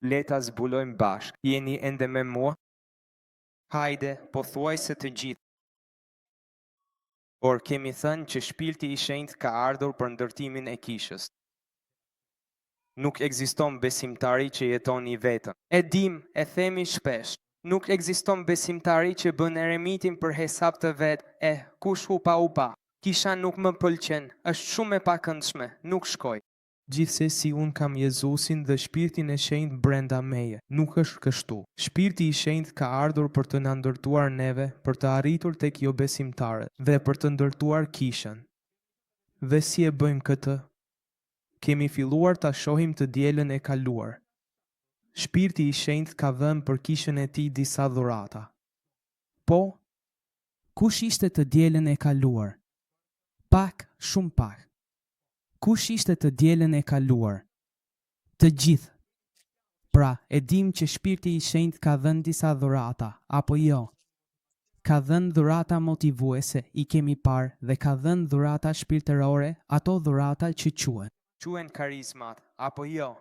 Le ta zbulojmë bashkë. Jeni ende me mua? Hajde, pothuajse të gjithë. Por kemi thënë që Shpirti i Shenjtë ka ardhur për ndërtimin e kishës. Nuk ekziston besimtari që jeton i vetëm. E dimë, e themi shpesh. Nuk ekziston besimtari që bën eremitin për hesap të vet, eh, kush u pa u pa. Kisha nuk më pëlqen, është shumë e pakëndshme, nuk shkoj. Gjithsesi unë kam Jezusin dhe Shpirtin e Shenjtë brenda meje. Nuk është kështu. Shpirti i Shenjtë ka ardhur për të na ndërtuar neve, për të arritur tek jobesimtarët dhe për të ndërtuar kishën. Dhe si e bëjmë këtë? Kemi filluar ta shohim të dielën e kaluar. Shpirti i Shenjtë ka dhënë për kishën e tij disa dhurata. Po? Kush ishte të dielën e kaluar? Pak, shumë pak. Kush ishte të dielën e kaluar? Të gjithë. Pra, e dimë që Shpirti i Shenjtë ka dhënë disa dhurata, apo jo? Ka dhënë dhurata motivuese, i kemi parë, dhe ka dhënë dhurata shpirtërore, ato dhurata që quhen. Quhen karizmat, apo jo?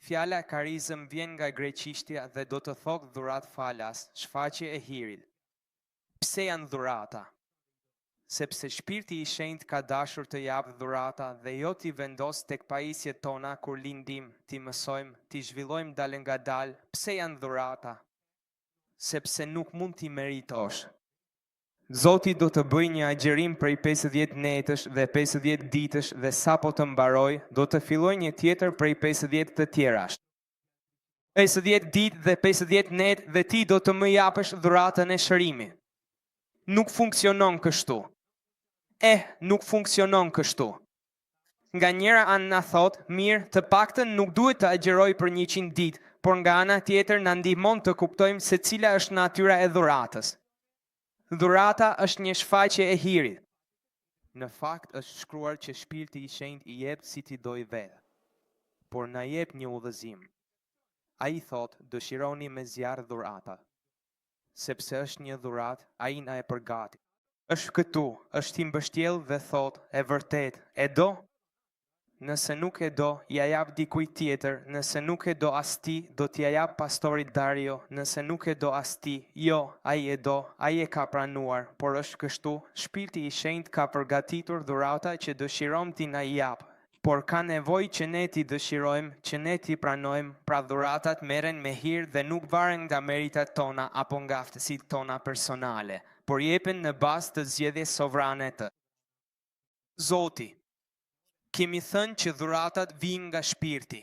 Fjala karizëm vjen nga greqishtja dhe do të thotë dhuratë falas, shfaqje e hirit. Pse janë dhurata? Sepse Shpirti i Shenjtë ka dashur të japë dhurata dhe jo t'i vendosë tek pajisjet tona kur lindim, t'i mësojmë, t'i zhvillojmë dalëngadalë, pse janë dhurata? Sepse nuk mund t'i meritosh. Zoti do të bëjë një agjërim prej 50 netësh dhe 50 ditësh dhe sapo të mbarojë, do të fillojë një tjetër prej 50 të tjerash. 50 ditë dhe 50 netë dhe ti do të më japësh dhuratën e shërimit. Nuk funksionon kështu. Eh, nuk funksionon kështu. Nga njëra anë na thotë, mirë, të paktën nuk duhet të agjëroj për 100 ditë, por nga ana tjetër na ndihmon të kuptojmë se cila është natyra e dhuratës. Dhurata është një shfaqje e hirit. Në fakt është shkruar që Shpirti i Shenjtë i jep si t'i dojë vetë. Por na jep një udhëzim. Ai thotë, dëshironi me zjarr dhurata. Sepse është një dhuratë, ai na e përgatit. Është këtu, është i mbështjellë dhe thotë, e vërtetë, e do? Nëse nuk e do, ia jap dikujt tjetër, nëse nuk e do as ti, do t'ia jap pastorit Dario, nëse nuk e do as ti, jo, ai e do, ai e ka pranuar, por është kështu, Shpirti i Shenjtë ka përgatitur dhurata që dëshiron t'i na i japë, por ka nevojë që ne t'i dëshirojmë, që ne t'i pranojmë, pra dhuratat merren me hir dhe nuk varen nga meritat tona apo nga aftësitë tona personale, por jepen në bazë të zgjedhjes sovrane të Zoti. Kemi thënë që dhuratat vijnë nga Shpirti.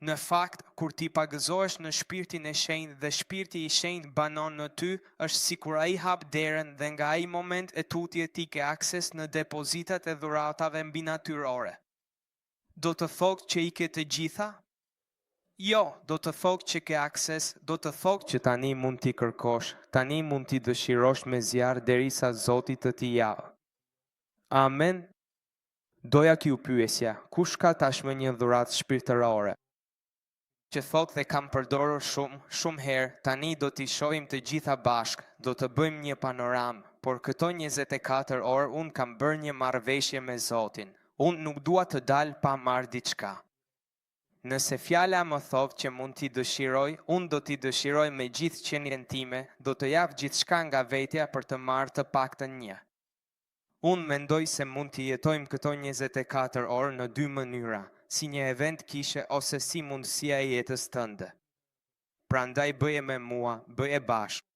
Në fakt, kur ti pagëzohesh në Shpirtin e Shenjtë dhe Shpirti i Shenjtë banon në ty, është sikur ai hap derën dhe nga ai moment e tutje ti ke akses në depozitat e dhuratave mbinatyrore. Do të thotë që i ke të gjitha? Jo, do të thotë që ke akses, do të thotë që tani mund t'i kërkosh, tani mund t'i dëshirosh me zjarr derisa Zoti të t'i japë. Amen. Doja t'ju pyesja, kush ka tashmë një dhuratë shpirtërore? Që thotë dhe kam përdorur shumë, shumë herë, tani do t'i shohim të gjitha bashkë, do të bëjmë një panoramë, por këto 24 orë unë kam bërë një marrëveshje me Zotin. Unë nuk dua të dal pa marrë diçka. Nëse fjala më thotë që mund t'i dëshiroj, unë do t'i dëshiroj me gjithë qenien time, do të jap gjithçka nga vetja për të marrë të paktën një. Unë mendoj se mund t'i jetojmë këto 24 orë në dy mënyra, si një event kishe ose si mundësia e jetës tënde. Prandaj bëje me mua, bëje bashkë.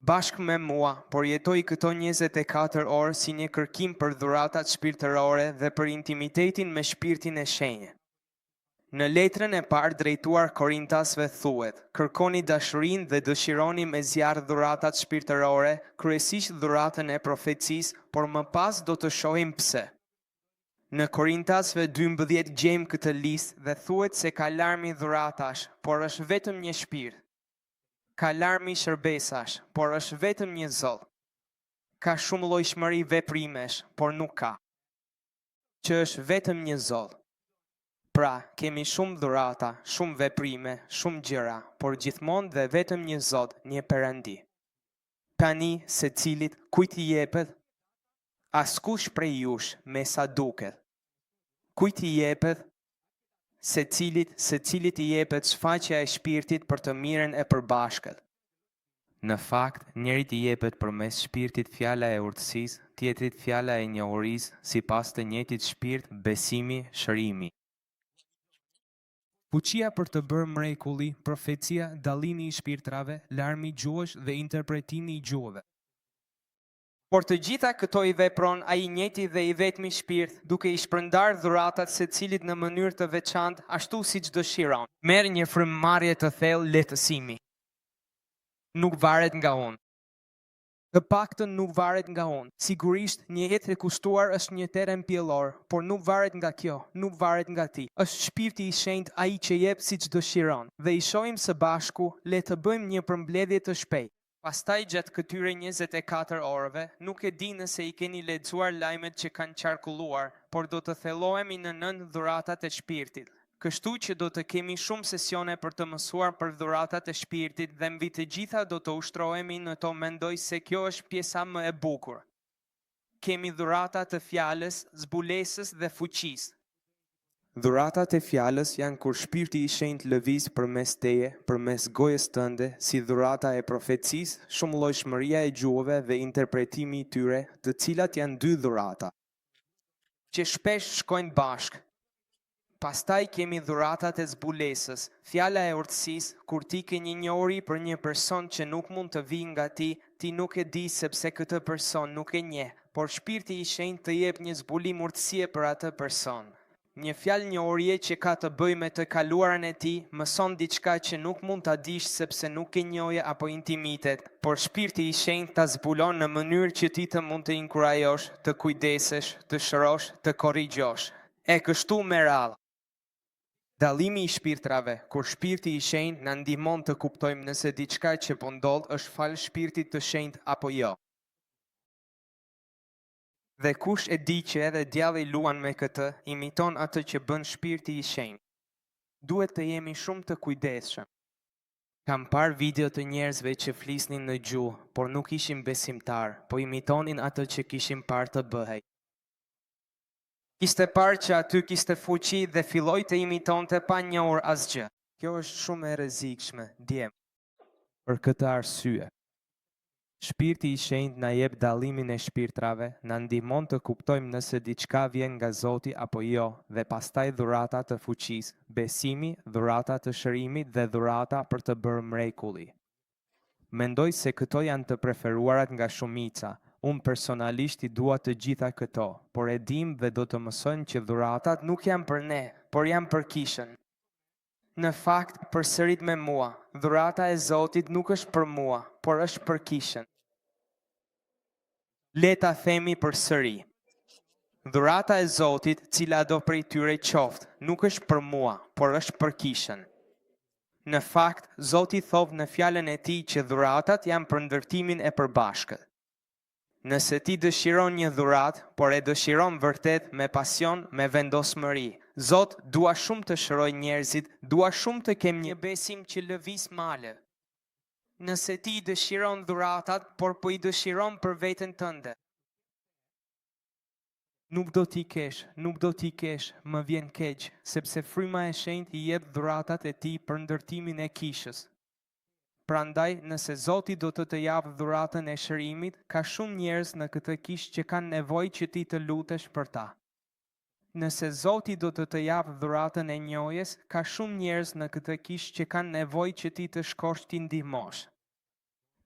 Bashkë me mua, por jetoj këto 24 orë si një kërkim për dhuratat shpirtërore dhe për intimitetin me shpirtin e shenjtë. Në letrën e parë drejtuar Korintasve thuhet, Kërkoni dashurinë dhe dëshironi me zjarr dhuratat shpirtërore, kryesisht dhuratën e profecisë, por më pas do të shohim pse. Në Korintasve 12 gjejmë këtë listë dhe thuhet se ka larmi dhuratash, por është vetëm një shpirt. Ka larmi shërbesash, por është vetëm një Zot. Ka shumëllojshmëri veprimesh, por nuk ka. Që është vetëm një Zot. Pra, kemi shumë dhurata, shumë veprime, shumë gjëra, por gjithmonë dhe vetëm një Zot, një Perëndi. Tani, secilit, kujt i jepet? Askush prej jush, me sa duket. Kujt i jepet? Secilit, secilit i jepet shfaqja e Shpirtit për të mirën e përbashkët. Në fakt, njërit i jepet përmes Shpirtit fjala e urtësisë, tjetrit fjala e njohurisë, sipas të njëjtit Shpirt, besimi, shërimi. Fuqia për të bërë mrekulli, profecia, dallimi i shpirtrave, larmi gjuhësh dhe interpretimi i gjuhëve. Por të gjitha këto i vepron ai i njëjti dhe i vetmi Shpirt, duke i shpërndarë dhuratat secilit në mënyrë të veçantë, ashtu siç dëshiron. Merr një frymëmarrje të thellë lehtësimi. Nuk varet nga unë. Të paktën nuk varet nga unë. Sigurisht, një jetë e kushtuar është një terren pjellor, por nuk varet nga kjo, nuk varet nga ti. Është Shpirti i Shenjtë ai që jep siç dëshiron. Dhe i shohim së bashku, le të bëjmë një përmbledhje të shpejtë. Pastaj gjatë këtyre 24 orëve, nuk e di nëse i keni lexuar lajmet që kanë qarkulluar, por do të thellohemi në nëntë dhuratat e Shpirtit. Kështu që do të kemi shumë sesione për të mësuar për dhuratat e Shpirtit dhe mbi të gjitha do të ushtrohemi në to mendoj se kjo është pjesa më e bukur. Kemi dhurata të fjalës, zbulesës dhe fuqisë. Dhuratat e fjalës janë kur Shpirti i Shenjtë lëviz përmes teje, përmes gojës tënde, si dhurata e profecisë, shumëllojshmëria e gjuhëve dhe interpretimi i tyre, të cilat janë dy dhurata. Që shpesh shkojnë bashkë. Pastaj kemi dhuratat e zbulesës, fjala e urtësisë, kur ti ke një njohuri për një person që nuk mund të vijë nga ti, ti nuk e di sepse këtë person nuk e njeh, por Shpirti i Shenjtë të jep një zbulim urtësie për atë person. Një fjalë njohurie që ka të bëjë me të kaluarën e tij, mëson diçka që nuk mund ta dish sepse nuk ke njohje apo intimitet, por Shpirti i Shenjtë ta zbulon në mënyrë që ti të mund të inkurajosh, të kujdesesh, të shërosh, të korrigjosh. E kështu me radhë. Dallimi i shpirtrave, kur Shpirti i Shenjtë na ndihmon të kuptojmë nëse diçka që po ndodh është falë Shpirtit të Shenjtë apo jo. Dhe kush e di që edhe djalli luan me këtë, imiton atë që bën Shpirti i Shenjtë. Duhet të jemi shumë të kujdesshëm. Kam parë video të njerëzve që flisnin në gjuhë, por nuk ishin besimtarë, po imitonin atë që kishin parë të bëhej. Kishte parë që aty kishte fuqi dhe filloi të imitonte pa njohur asgjë. Kjo është shumë e rrezikshme, djem. Për këtë arsye, Shpirti i Shenjtë na jep dallimin e shpirtrave, na ndihmon të kuptojmë nëse diçka vjen nga Zoti apo jo, dhe pastaj dhurata të fuqisë, besimi, dhurata të shërimit dhe dhurata për të bërë mrekulli. Mendoj se këto janë të preferuarat nga shumica. Unë personalisht i dua të gjitha këto, por e dimë dhe do të mësojmë që dhuratat nuk janë për ne, por janë për kishën. Në fakt, përsërit me mua, dhurata e Zotit nuk është për mua, por është për kishën. Le ta themi përsëri. Dhurata e Zotit, cilado prej tyre qoftë, nuk është për mua, por është për kishën. Në fakt, Zoti thotë në fjalën e tij që dhuratat janë për ndërtimin e përbashkët. Nëse ti dëshiron një dhuratë, por e dëshiron vërtet me pasion, me vendosmëri. Zot, dua shumë të shëroj njerëzit, dua shumë të kem një besim që lëviz male. Nëse ti i dëshiron dhuratat, por po i dëshiron për veten tënde. Nuk do t'i kesh, nuk do t'i kesh, më vjen keq, sepse Fryma e Shenjtë i jep dhuratat e tij për ndërtimin e kishës. Prandaj, nëse Zoti do të të japë dhuratën e shërimit, ka shumë njerëz në këtë kishë që kanë nevojë që ti të lutesh për ta. Nëse Zoti do të të japë dhuratën e njohjes, ka shumë njerëz në këtë kishë që kanë nevojë që ti të shkosh t'i ndihmosh.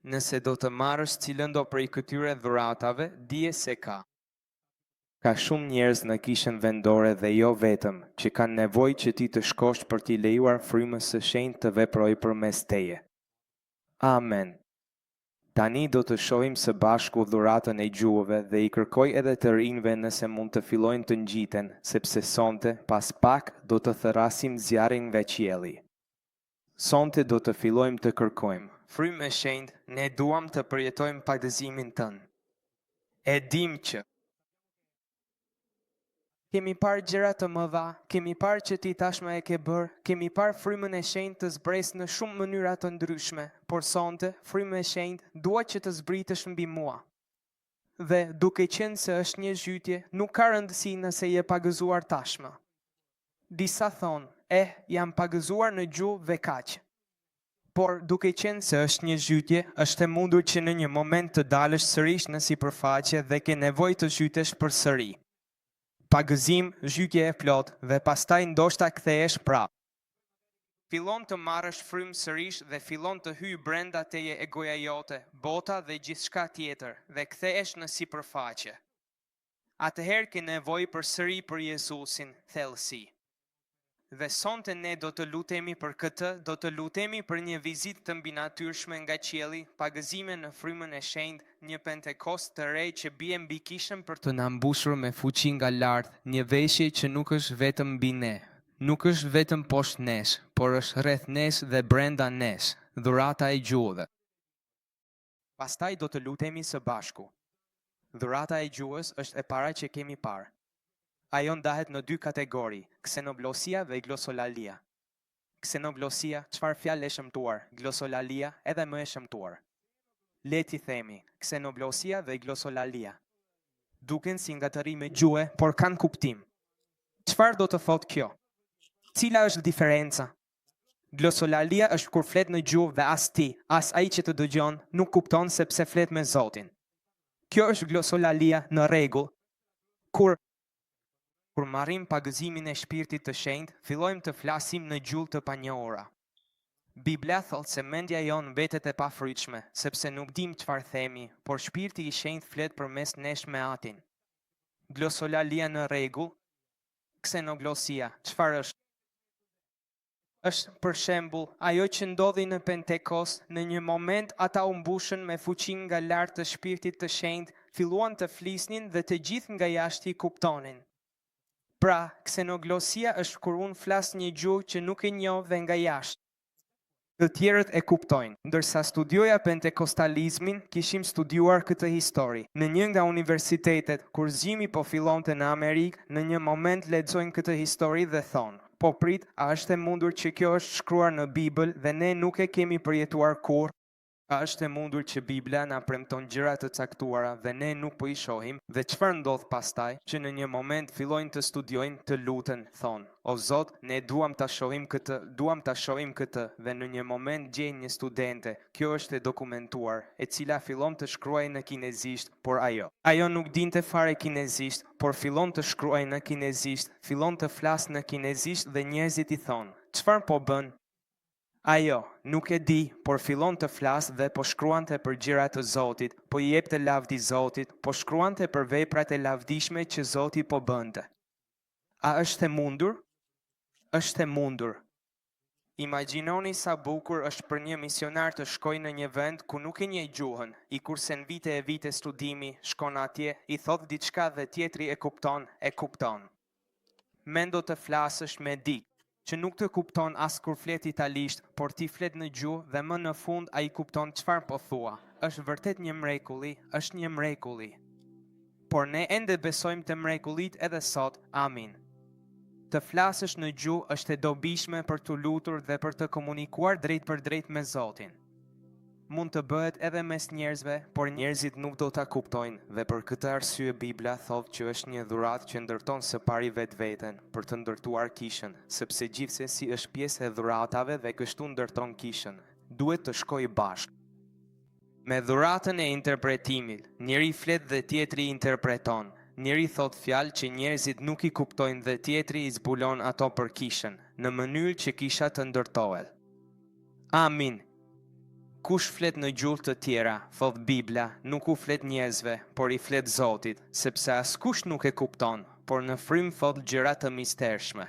Nëse do të marrësh cilëndo prej këtyre dhuratave, dije se ka. Ka shumë njerëz në kishën vendore dhe jo vetëm, që kanë nevojë që ti të shkosh për t'i lejuar Frymës së Shenjtë të veprojë përmes teje. Amen. Tani do të shohim së bashku dhuratën e gjuhëve dhe i kërkoj edhe të rinjve nëse mund të fillojnë të ngjiten, sepse sonte, pas pak, do të thërrasim zjarrin nga qielli. Sonte do të fillojmë të kërkojmë. Frymë e Shenjtë, ne duam të përjetojmë pagëzimin tënd. E dimë që. Kemi parë gjëra të mëdha, kemi parë që ti tashmë e ke bërë, kemi parë Frymën e Shenjtë të zbresë në shumë mënyra të ndryshme, por sonte, Frymë e Shenjtë, dua që të zbritësh mbi mua. Dhe, duke qenë se është një zhytje, nuk ka rëndësi nëse je pagëzuar tashmë. Disa thonë, Eh, jam pagëzuar në gjuhë dhe kaq. Por, duke qenë se është një zhytje, është e mundur që në një moment të dalësh sërish në sipërfaqe dhe ke nevojë të zhytesh përsëri. Pagëzim, zhytje e plotë, dhe pastaj ndoshta kthehesh prapë. Fillon të marrësh frymë sërish dhe fillon të hyjë brenda teje egoja jote, bota dhe gjithçka tjetër, dhe kthehesh në sipërfaqe. Atëherë ke nevojë përsëri për Jezusin, thellësi. Dhe sonte ne do të lutemi për këtë, do të lutemi për një vizitë të mbinatyrshme nga qielli, pagëzime në Frymën e Shenjtë, një Pentekost të re që bie mbi kishën për të na mbushur me fuqi nga lart, një veshje që nuk është vetëm mbi ne, nuk është vetëm poshtë nesh, por është rreth nesh dhe brenda nesh, dhurata e gjuhëve. Pastaj do të lutemi së bashku. Dhurata e gjuhës është e para që kemi parë. Ajo ndahet në dy kategori, ksenoglosia dhe glosolalia. Ksenoglosia, çfarë fjalë e shëmtuar, glosolalia, edhe më e shëmtuar. Le t'i themi, ksenoglosia dhe glosolalia. Duken si ngatërrime gjuhe, por kanë kuptim. Çfarë do të thotë kjo? Cila është diferenca? Glosolalia është kur flet në gjuhë dhe as ti, as ai që të dëgjon, nuk kupton se pse flet me Zotin. Kjo është glosolalia në rregull. Kur Kur marrim pagëzimin e Shpirtit të Shenjtë, fillojmë të flasim në gjuhë të panjohura. Bibla thotë se mendja jonë mbetet e pafrytshme, sepse nuk dimë çfarë themi, por Shpirti i Shenjtë flet përmes nesh me Atin. Glosolalia në rregull? Ksenoglosia, çfarë është? Është, për shembull, ajo që ndodhi në Pentekost, në një moment ata u mbushën me fuqinë nga lart të Shpirtit të Shenjtë, filluan të flisnin dhe të gjithë nga jashtë i kuptonin. Pra, ksenoglosia është kur unë flas një gjuhë që nuk e njoh dhe nga jashtë. Të tjerët e kuptojnë. Ndërsa studioja pentekostalizmin, kishim studiuar këtë histori. Në një nga universitetet, kur zgjimi po fillonte në Amerikë, në një moment lexojnë këtë histori dhe thonë, Po prit, a është e mundur që kjo është shkruar në Bibël dhe ne nuk e kemi përjetuar kurrë? A është e mundur që Bibla na premton gjëra të caktuara dhe ne nuk po i shohim? Dhe çfarë ndodh pastaj? Që në një moment fillojnë të studiojnë, të luten, thonë, O Zot, ne duam ta shohim këtë, duam ta shohim këtë, dhe në një moment gjejnë një studente, kjo është e dokumentuar, e cila fillon të shkruajë në kinezisht, por ajo. Ajo nuk dinte fare kinezisht, por fillon të shkruajë në kinezisht, fillon të flasë në kinezisht dhe njerëzit i thonë, Çfarë po bën? Ajo, nuk e di, por fillon të flasë dhe po shkruante për gjëra të Zotit, po i jepte lavdi Zotit, po shkruante për veprat e lavdishme që Zoti po bënte. A është e mundur? Është e mundur. Imagjinoni sa bukur është për një misionar të shkojë në një vend ku nuk e njeh gjuhën, i kursen vite e vite studimi, shkon atje, i thotë diçka dhe tjetri e kupton, e kupton. Mendo të flasësh me dikë, që nuk të kupton as kur flet italisht, por ti flet në gjuhë dhe më në fund ai kupton çfarë po thua. Është vërtet një mrekulli, është një mrekulli. Por ne ende besojmë te mrekullitë edhe sot, amin. Të flasësh në gjuhë është e dobishme për t'u lutur dhe për të komunikuar drejtpërdrejt me Zotin. Mund të bëhet edhe mes njerëzve, por njerëzit nuk do ta kuptojnë dhe për këtë arsye Bibla thotë që është një dhuratë që ndërton së pari vetveten, për të ndërtuar kishën, sepse gjithsesi është pjesë e dhuratave dhe kështu ndërton kishën. Duhet të shkojë bashkë. Me dhuratën e interpretimit, njëri flet dhe tjetri interpreton, njëri thotë fjalë që njerëzit nuk i kuptojnë dhe tjetri i zbulon ato për kishën, në mënyrë që kisha të ndërtohet. Amin! Kush flet në gjuhë të tjera, thotë Bibla, nuk u flet njerëzve, por i flet Zotit, sepse askush nuk e kupton, por në frymë thotë gjëra të mistershme.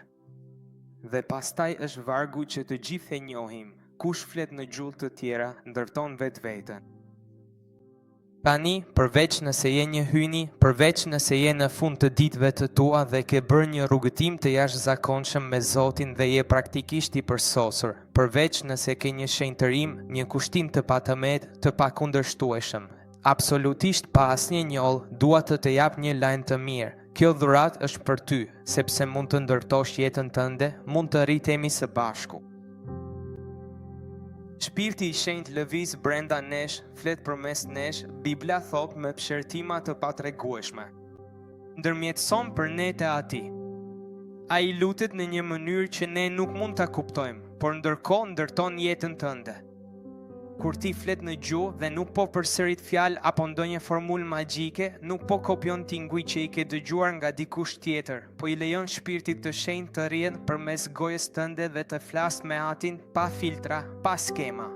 Dhe pastaj është vargu që të gjithë e njohim, kush flet në gjuhë të tjera, ndërton vetveten. Tani, përveç nëse je një hyjni, përveç nëse je në fund të ditëve të tua dhe ke bërë një rrugëtim të jashtëzakonshëm me Zotin dhe je praktikisht i përsosur, përveç nëse ke një shenjtërim, një kushtim të patëmetë, të pakundërshtueshëm, absolutisht pa asnjë njollë, dua të të jap një lajm të mirë, kjo dhuratë është për ty, sepse mund të ndërtosh jetën tënde, mund të rritemi së bashku. Shpirti i Shenjtë lëviz brenda nesh, flet përmes nesh, Bibla thotë me psherëtima të patregueshme. Ndërmjetëson për ne te Ati. Ai lutet në një mënyrë që ne nuk mund ta kuptojmë, por ndërkohë ndërton jetën tënde. Kur ti flet në gjuhë dhe nuk po përsërit fjalë apo ndonjë formulë magjike, nuk po kopjon tinguj që i ke dëgjuar nga dikush tjetër, po i lejon Shpirtit të Shenjtë të rrjedhë përmes gojës tënde dhe të flasë me Atin pa filtra, pa skema.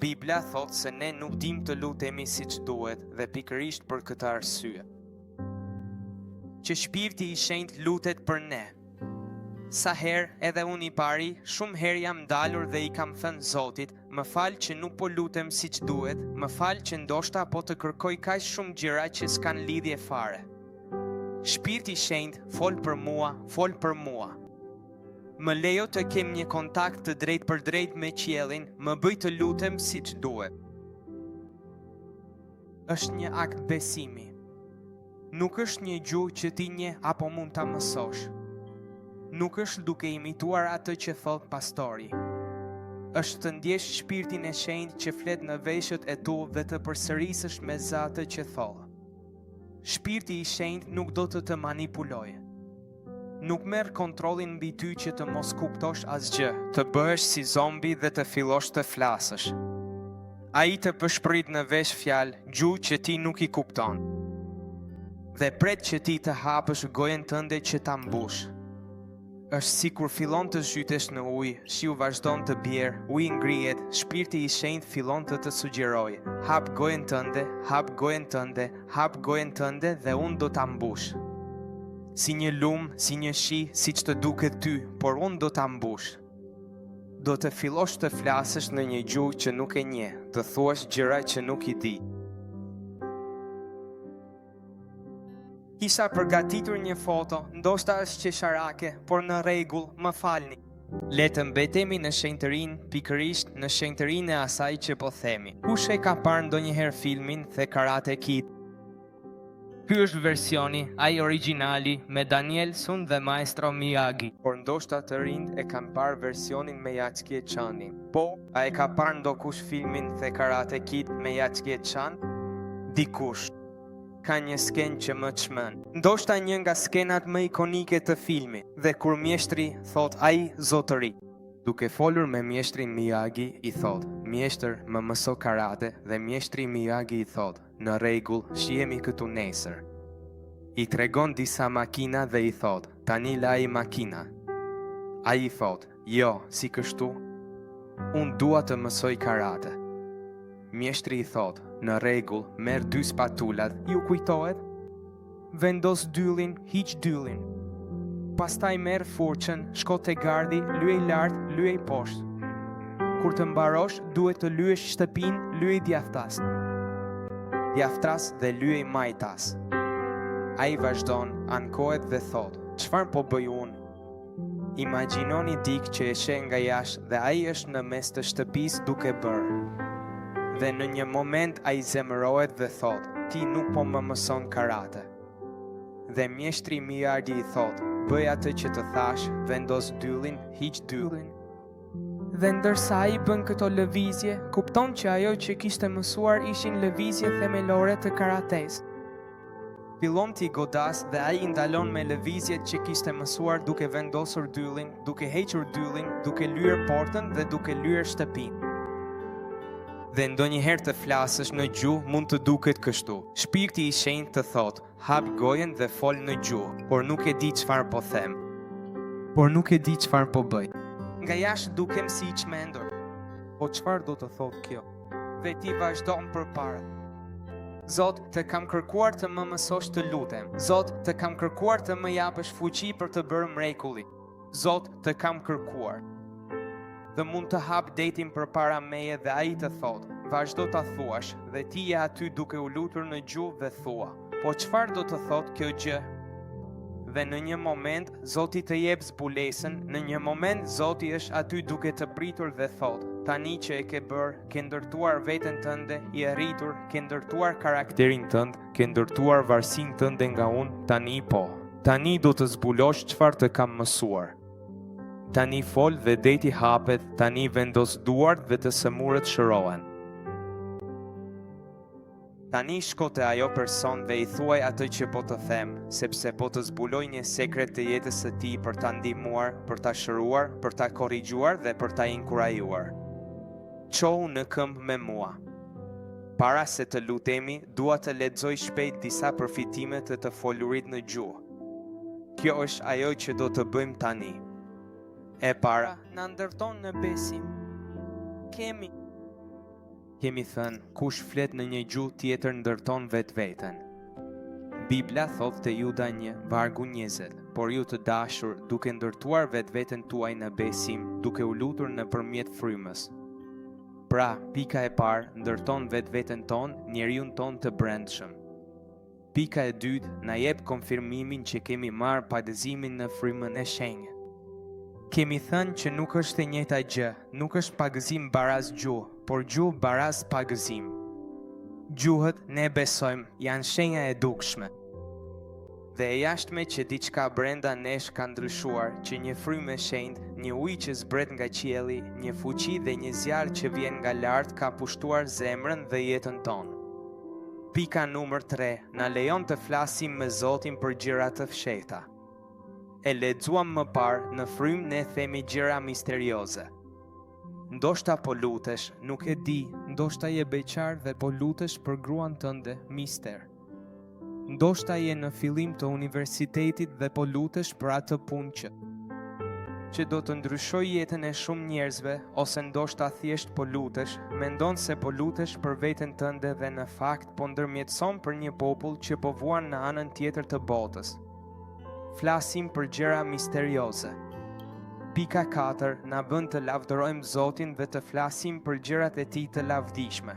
Bibla thotë se ne nuk dimë të lutemi siç duhet dhe pikërisht për këtë arsye. Që Shpirti i Shenjtë lutet për ne. Sa herë, edhe unë i pari, shumë herë jam ndalur dhe i kam thënë Zotit, më fal që nuk po lutem siç duhet, më fal që ndoshta po të kërkoj kaq shumë gjëra që s'kanë lidhje fare. Shpirti i Shenjtë, fol për mua, fol për mua. Më lejo të kem një kontakt të drejtpërdrejtë me qiellin, më bëj të lutem siç duhet. Është një akt besimi. Nuk është një gjuhë që ti njeh apo mund ta mësosh. Nuk është duke imituar atë që thotë pastori. Është të ndjesh Shpirtin e Shenjtë që flet në veshët e tu dhe të përsërisësh me zë atë që thotë. Shpirti i Shenjtë nuk do të të manipulojë. Nuk merr kontrollin mbi ty që të mos kuptosh asgjë, të bëhesh si zombi dhe të fillosh të flasësh. Ai të pëshpërit në vesh fjalë, gjuhë që ti nuk i kupton. Dhe pret që ti të hapësh gojën tënde që ta mbushë. Është si kur fillon të zhytesh në ujë, shiu vazhdon të bjerë, uji ngrihet, Shpirti i Shenjtë fillon të të sugjerojë, hap gojën tënde, hap gojën tënde, hap gojën tënde dhe unë do ta mbush. Si një lumë, si një shi, siç të duket ty, por unë do ta mbush. Do të fillosh të flasësh në një gjuhë që nuk e njeh, të thuash gjëra që nuk i di. Kisha përgatitur një foto, ndoshta është qesharake, por në rregull, më falni. Le të mbetemi në shenjtërinë, pikërisht në shenjtërinë e asaj që po themi. Kush e ka parë ndonjëherë filmin The Karate Kid? Ky është versioni, ai origjinali, me Daniel Sun dhe Maestro Miyagi. Por ndoshta të rinjtë e kanë parë versionin me Jackie Chan-in. Po, a e ka parë ndokush filmin The Karate Kid me Jackie Chan? Dikush. Ka një skenë që më çmend. Ndoshta një nga skenat më ikonike të filmit. Dhe kur mjeshtri thotë ai, zotëri. Duke folur me mjeshtrin Miyagi, i thotë, Mjeshtër, më mëso karate dhe mjeshtri Miyagi i thotë, Në rregull, shihemi këtu nesër. I tregon disa makina dhe i thotë, Tani laji makina. Ai i thotë, Jo, si kështu? Unë dua të mësoj karate. Mjeshtri i thotë, Në rregull, merr dy spatulat, ju kujtohet? Vendos dyllin, hiq dyllin. Pastaj merr furçën, shko te gardhi, lyej lart, lyej poshtë. Kur të mbarosh, duhet të lyesh shtëpinë, lyej djathtas. Djathtas dhe lyej majtas. Ai vazhdon, ankohet dhe thotë, Çfarë po bëj unë? Imagjinoni dikë që e sheh nga jashtë dhe ai është në mes të shtëpisë duke bërë. Dhe në një moment ai zemërohet dhe thotë, ti nuk po më mëson karate. Dhe mjeshtri Miyagi i thotë, bëj atë që të thashë, vendos dyllin, hiq dyllin. Dhe ndërsa ai bën këto lëvizje, kupton që ajo që kishte mësuar ishin lëvizje themelore të karatesë. Fillon t'i godasë dhe ai i ndalon me lëvizjet që kishte mësuar duke vendosur dyllin, duke hequr dyllin, duke lyer portën dhe duke lyer shtëpinë. Dhe ndonjëherë të flasësh në gjuhë mund të duket kështu. Shpirti i Shenjtë të thotë, hap gojën dhe fol në gjuhë, por nuk e di çfarë po them. Por nuk e di çfarë po bëj. Nga jashtë dukem si i çmendur. Po çfarë do të thotë kjo? Dhe ti vazhdon përpara. Zot, të kam kërkuar të më mësosh të lutem. Zot, të kam kërkuar të më japësh fuqi për të bërë mrekulli. Zot, të kam kërkuar. Dhe mund të hapë detin përpara meje dhe ai të thotë, vazhdo ta thuash, dhe ti je aty duke u lutur në gjuhë dhe thua, po çfarë do të thotë kjo gjë? Dhe në një moment, Zoti të jep zbulesën, në një moment Zoti është aty duke të pritur dhe thotë, tani që e ke bërë, ke ndërtuar veten tënde, je rritur, ke ndërtuar karakterin tënd, ke ndërtuar varësinë tënde nga unë, tani po. Tani do të zbulosh çfarë të kam mësuar. Tani fol dhe deti hapet, tani vendos duart dhe të sëmurët shërohen. Tani shko te ajo person dhe i thuaj atë që po të them, sepse po të zbuloj një sekret të jetës së tij për ta ndihmuar, për ta shëruar, për ta korrigjuar dhe për ta inkurajuar. Çohu në këmbë me mua. Para se të lutemi, dua të lexoj shpejt disa përfitime të të folurit në gjuhë. Kjo është ajo që do të bëjmë tani. E para, Na ndërton në besim. Kemi. Kemi thënë, kush flet në një gjuhë tjetër ndërton vetveten. Bibla thotë te Juda 1, vargu 20, por ju të dashur, duke ndërtuar vetveten tuaj në besim, duke u lutur nëpërmjet frymës. Pra, pika e parë, ndërton vetveten tonë, njeriun tonë të brendshëm. Pika e dytë, na jep konfirmimin që kemi marrë pagëzimin në Frymën e Shenjtë. Kemi thënë që nuk është e njëjta gjë, nuk është pagëzim baraz gjuhë, por gjuhë baraz pagëzim. Gjuhët, ne besojmë, janë shenja e dukshme dhe e jashtme që diçka brenda nesh ka ndryshuar, që një frymë e shenjtë, një ujë që zbret nga qielli, një fuqi dhe një zjarr që vjen nga lart ka pushtuar zemrën dhe jetën tonë. Pika numër 3, na lejon të flasim me Zotin për gjëra të fshehta. E lexuam më parë, në frymë ne themi gjëra misterioze. Ndoshta po lutesh, nuk e di, ndoshta je beqar dhe po lutesh për gruan tënde, mister. Ndoshta je në fillim të universitetit dhe po lutesh për atë punë që që do të ndryshojë jetën e shumë njerëzve, ose ndoshta thjesht po lutesh, mendon se po lutesh për veten tënde dhe në fakt po ndërmjetëson për një popull që po vuan në anën tjetër të botës. Flasim për gjëra misterioze. Pika 4 na bën të lavdërojmë Zotin dhe të flasim për gjërat e tij të lavdishme.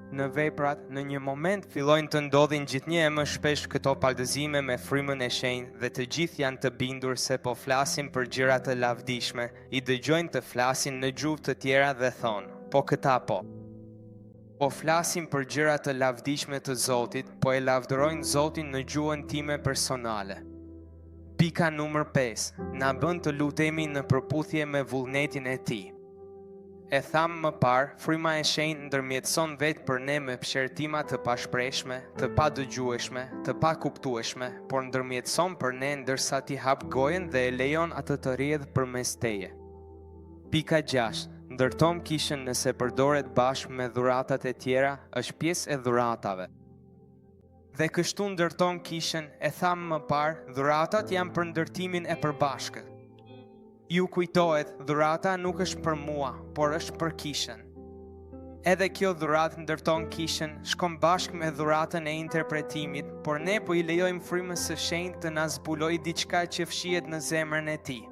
Në veprat, në një moment fillojnë të ndodhin gjithnjë e më shpesh këto pagëzime me Frymën e Shenjtë dhe të gjithë janë të bindur se po flasin për gjëra të lavdishme, i dëgjojnë të flasin në gjuhë të tjera dhe thonë, po këta po. Po flasin për gjëra të lavdishme të Zotit, po e lavdërojnë Zotin në gjuhën time personale. Pika numër 5, na bën të lutemi në përputhje me vullnetin e Tij. E thamë më parë, Fryma e Shenjtë ndërmjetëson vetë për ne me psherëtima të pashprehshme, të padëgjueshme, të pakuptueshme, por ndërmjetëson për ne ndërsa ti hap gojën dhe e lejon atë të rrjedhë përmes teje. Pika 6, Ndërton kishën nëse përdoret bashkë me dhuratat e tjera, është pjesë e dhuratave. Dhe kështu ndërton kishën, e thamë më parë, dhuratat janë për ndërtimin e përbashkët. Ju kujtohet, dhurata nuk është për mua, por është për kishën. Edhe kjo dhuratë ndërton kishën, shkon bashkë me dhuratën e interpretimit, por ne po i lejojmë frymës së shenjtë të na zbulojë diçka që fshihet në zemrën e tij.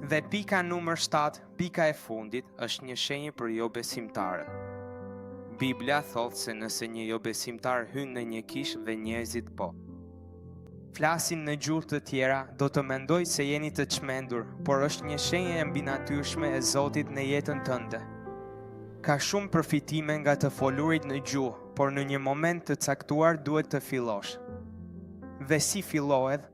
Dhe pika numër 7, pika e fundit, është një shenjë për jobesimtarët. Bibla thotë se nëse një jobesimtar hyn në një kishë dhe njerëzit po flasin në gjuhë të tjera, do të mendojë se jeni të çmendur, por është një shenjë e mbinatyrshme e Zotit në jetën tënde. Ka shumë përfitime nga të folurit në gjuhë, por në një moment të caktuar duhet të fillosh. Dhe si fillohet?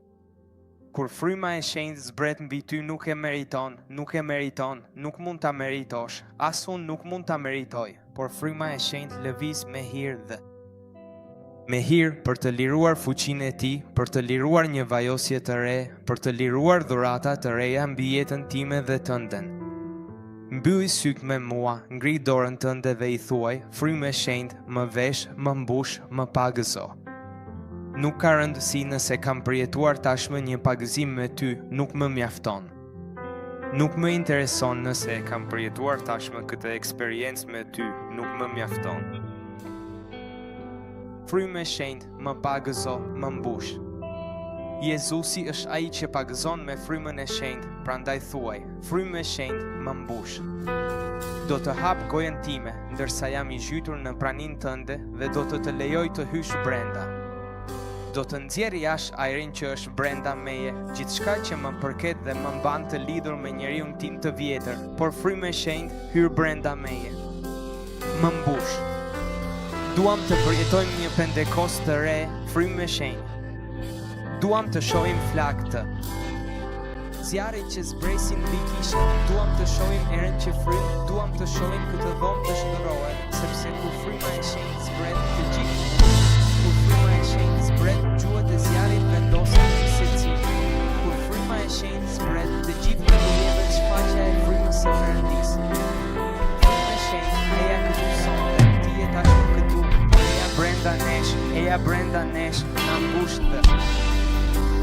Kur fryma e shenjtë zbret mbi ty nuk e meriton, nuk e meriton, nuk mund ta meritosh, as unë nuk mund ta meritoj, por fryma e shenjtë lëviz me hir dhe me hir për të liruar fuqinë e tij, për të liruar një vajosje të re, për të liruar dhurata të reja mbi jetën time dhe tënden. Mbylli sytë me mua, ngri dorën tënde dhe i thuaj, frymë e shenjtë, më vesh, më mbush, më pagëzo. Nuk ka rëndësi nëse kam përjetuar tashmë një pagëzim me ty, nuk më mjafton. Nuk më intereson nëse e kam përjetuar tashmë këtë eksperiencë me ty, nuk më mjafton. Frymë e shenjtë, më pagëzo, më mbush. Jezusi është ai që pagëzon me frymën e shenjtë, prandaj thuaj, frymë e shenjtë, më mbush. Do të hap gojën time, ndërsa jam i zhytur në praninë tënde dhe do të të lejoj të hysh brenda. Do të nxjerr jashtë ajrin që është brenda meje, gjithçka që më përket dhe më mban të lidhur me njeriun tim të vjetër, por frymë e shenjtë, hyr brenda meje. Më mbush. Duam të përjetojmë një Pentekost të re, frymë e shenjtë. Duam të shohim flakë të. zjarrit që zbresin mbi kishën, duam të shohim erën që fryn, duam të shohim këtë dhomë të shndërrohet, sepse kur Fryma e Shenjtë zbret, të gjithë mbushen. Kur Fryma e Shenjtë zbret, gjuhët e zjarrit vendosen mbi secilin. Kur Fryma e Shenjtë zbret, të gjithëve u jepet shfaqja e Frymës së Perëndisë. Frymë e Shenjtë, eja këtu sonte, ti je tashmë këtu, eja brenda nesh, eja brenda nesh, na mbush dhe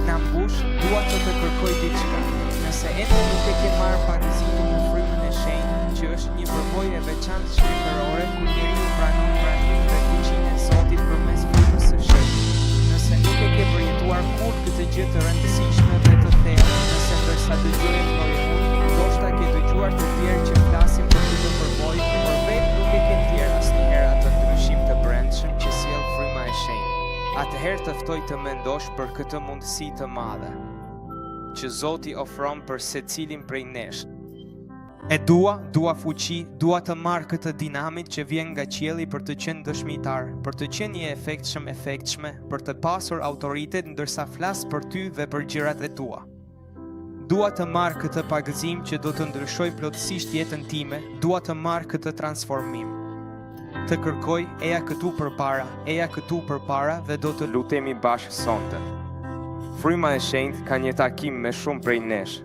na mbush, dua të të kërkoj diçka. Nëse ende nuk e ke marrë pagëzimin në Frymën e Shenjtë, që është një përvojë e veçantë shpirtërore ku njeriu pranon praninë dhe fuqinë e Zotit përmes Frymës së Shenjtë. Nëse nuk e ke përjetuar kurrë këtë gjë të rëndësishme dhe të thellë, nëse ndërsa dëgjoje thoje unë, ndoshta ke dëgjuar të tjerë që flasin për këtë përvojë, por vetë nuk e ke ndjerë asnjëherë atë ndryshim të brendshëm që sjell Fryma e Shenjtë. Atëherë të ftoj të mendosh për këtë mundësi të madhe që Zoti ofron për secilin prej nesh. E dua, dua fuqi, dua të marr këtë dinamit që vjen nga qielli për të qenë dëshmitar, për të qenë i efektshëm efektshme, për të pasur autoritet ndërsa flas për ty dhe për gjërat e tua. Dua të marr këtë pagëzim që do të ndryshojë plotësisht jetën time, dua të marr këtë transformim. Të kërkoj, eja këtu përpara, eja këtu përpara dhe do të lutemi bashkë sonte. Fryma e Shenjtë ka një takim me shumë prej nesh.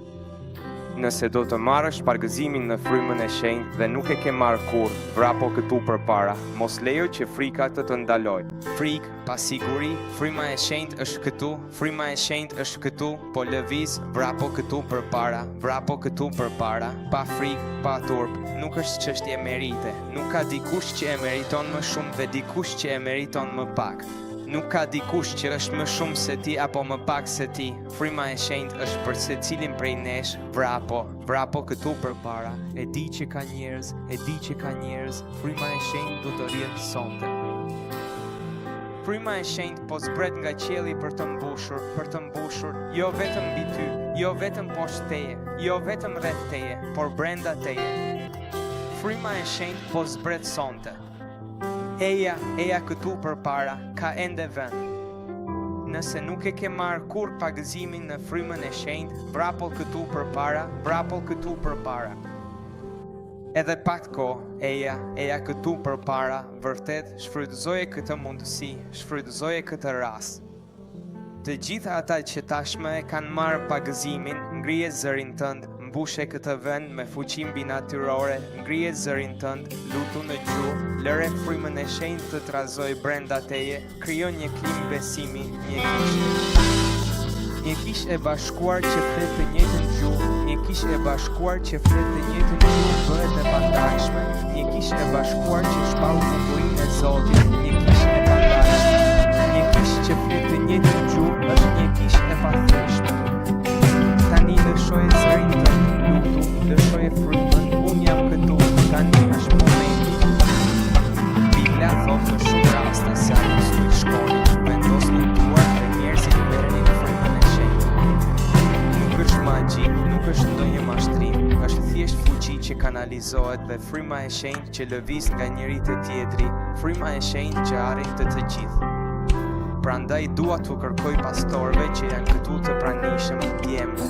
Nëse do të marrësh pagëzimin në Frymën e Shenjtë dhe nuk e ke marrë kurrë, vrapo këtu përpara, mos lejo që frika të të ndalojë. Frikë, pasiguri, Fryma e Shenjtë është këtu, Fryma e Shenjtë është këtu, po lëviz, vrapo këtu përpara, vrapo këtu përpara, pa frikë, pa turp, nuk është çështje merite, nuk ka dikush që e meriton më shumë dhe dikush që e meriton më pak. Nuk ka dikush që është më shumë se ti apo më pak se ti, Fryma e Shenjtë është për secilin prej nesh, vrapo, vrapo këtu përpara, e di që ka njerëz, e di që ka njerëz, Fryma e Shenjtë do të rrjedhë sonte. Fryma e Shenjtë po zbret nga qielli për të mbushur, për të mbushur, jo vetëm mbi ty, jo vetëm poshtë teje, jo vetëm rreth teje, por brenda teje. Fryma e Shenjtë po zbret sonte. Eja, eja këtu përpara, ka ende vend. Nëse nuk e ke marrë kurrë pagëzimin në Frymën e Shenjtë, vrapo këtu përpara, vrapo këtu përpara. Edhe pak kohë, eja, eja këtu përpara, vërtet, shfrytëzoje këtë mundësi, shfrytëzoje këtë rast. Të gjithë ata që tashmë e kanë marrë pagëzimin, ngrije zërin tënd, mbushe këtë vend me fuqi mbinatyrore, ngrije zërin tënd, lutu në gjuhë, lëre Frymën e Shenjtë të trazojë brenda teje, Krijo një klimë besimi, një kishë. Një kishë e bashkuar që flet të njëjtën gjuhë, një kishë e bashkuar që flet të njëjtën gjuhë bëhet e pandalshme, një kishë e bashkuar që shpall bukurinë e Zotit, një kishë e pandalshme. Një kishë që flet të njëjtën gjuhë është një kishë e pathyeshme. Tani lëshoje zërin tënd, lutu, lëshoje frymën, unë jam këtu, tani është momenti. Bibla thotë në shumë raste se apostujt shkonin, vendosnin duart dhe njerëzit merrnin frymën e shenjtë. Nuk është magji, nuk është ndonjë mashtrim, është thjesht fuqi që kanalizohet dhe fryma e shenjtë që lëviz nga njëri te tjetri, fryma e shenjtë që arrin te të gjithë. Prandaj dua t'u kërkoj pastorëve që janë këtu të pranishëm, djemve.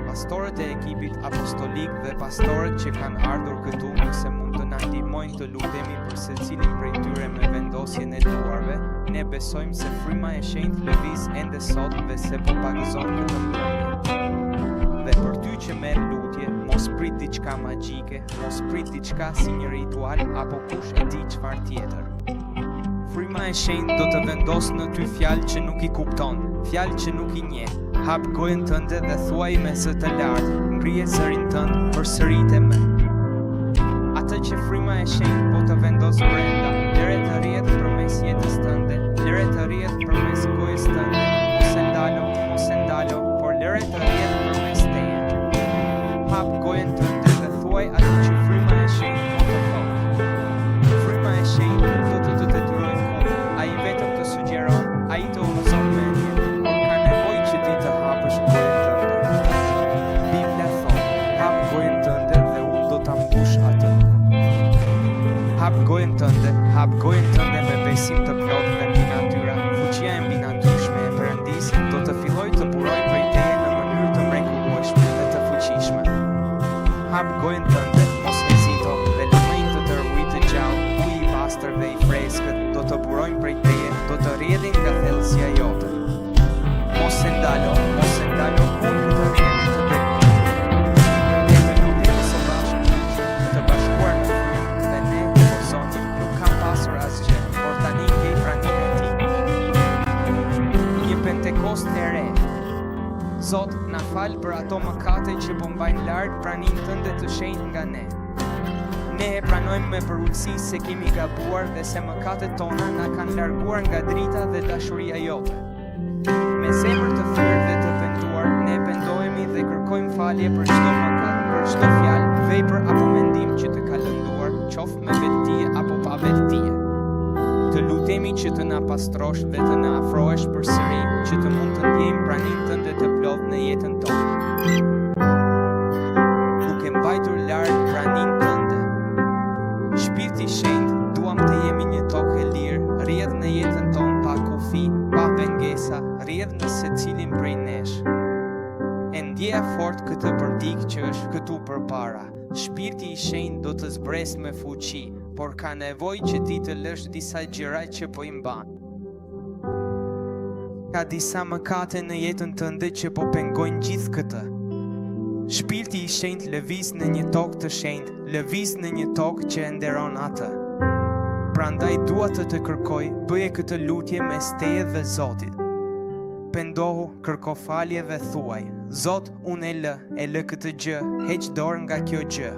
Pastorët e ekipit apostolik dhe pastorët që kanë ardhur këtu nëse mund të na ndihmojnë të lutemi për secilin prej tyre me vendosjen e duarve, ne besojmë se Fryma e Shenjtë lëviz ende sot dhe se po pagëzon këtë mbrëmje. Dhe për ty që merr lutje, mos prit diçka magjike, mos prit diçka si një ritual apo kush e di çfarë tjetër. Fryma e Shenjtë do të vendosë në ty fjalë që nuk i kupton, fjalë që nuk i njeh. Hap gojën tënde dhe thuaj me zë të lartë, ngrije zërin tënd, përsërite me. Atë që Fryma e Shenjtë po të vendos brenda, lëre të rrjedhë përmes jetës tënde, lëre të rrjedhë përmes gojës tënde, mos e ndalo, mos e ndalo, por lëre të rrjedhë përmes teje. Hap gojën tënde dhe thuaj atë që Fryma e Shenjtë po të thotë. Fryma e Shenjtë nuk do të të detyrojë kurrë, ai vetëm të sugjeron, ai të udhëzon mendjen, por ka nevojë që ti të hapësh gojën tënde. Bibla thotë, hap gojën tënde dhe unë do ta mbush atë. Hap gojën tënde, hap gojën tënde me besim të plotë dhe mbinatyra, fuqia e mbinatyrshme e Perëndisë do të fillojë të burojë prej teje në mënyrë të mrekullueshme. gojën tënde, mos hezito dhe lumenj të tërë uji të gjallë, uji i pastër dhe i freskët, do të burojnë prej teje, do të rrjedhin nga thellësia jote. Mos e ndalo, mos e ndalo kurrë këtë rrjedhje të bekimit. Le të lutemi së bashku, të bashkuar në frymë dhe ne, o Zot, nuk kam pasur asgjë, por tani ndjej praninë e Tij. Një Pentekost e re. Zot, na fal për ato mëkate që po mbajnë larg praninë tënde të shenjtë nga ne. Ne e pranojmë me përulësi se kemi gabuar dhe se mëkatet tona na kanë larguar nga drita dhe dashuria jote. Me zemër të thyer dhe të penduar, ne pendohemi dhe kërkojmë falje për çdo mëkat, për çdo fjalë, vepër apo mendim që të ka lënduar, qoftë me vetëdije apo pa vetëdije. Të lutemi që të na pastrosh dhe të na afrohesh përsëri, që të mund të ndjejmë praninë tënde të plotë në jetën tonë. Duke mbajtur larg praninë tënde. Shpirti i Shenjtë, duam të jemi një tokë e lirë, rrjedh në jetën tonë pa kufi, pa pengesa, rrjedh në secilin prej nesh. E ndjeja fort këtë për dikë që është këtu përpara. Shpirti i Shenjtë do të zbresë me fuqi, por ka nevojë që ti të lësh disa gjëra që po i mban. Ka disa mëkate në jetën tënde që po pengojnë gjithë këtë. Shpirti i Shenjtë lëviz në një tokë të shenjtë, lëviz në një tokë që e nderon atë. Prandaj dua të të kërkoj, bëje këtë lutje mes teje dhe Zotit. Pendohu, kërko falje dhe thuaj, Zot, unë e lë, e lë këtë gjë, heq dorë nga kjo gjë.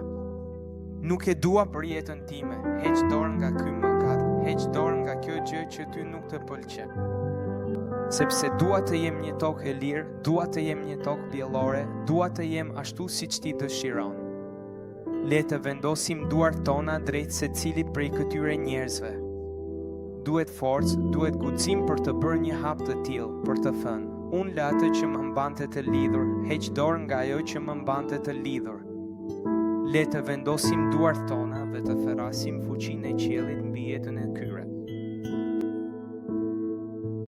Nuk e dua për jetën time, heq dorë nga ky mëkat, heq dorë nga kjo gjë që ty nuk të pëlqen. Sepse dua të jem një tokë e lirë, dua të jem një tokë pjellore, dua të jem ashtu siç ti dëshiron. Le të vendosim duart tona drejt secilit prej këtyre njerëzve. Duhet forcë, duhet guxim për të bërë një hap të tillë, për të thënë, unë lë atë që më mbante të lidhur, heq dorë nga ajo që më mbante të lidhur. Le të vendosim duart tona dhe të thërrasim fuqinë e qiellit mbi jetën e.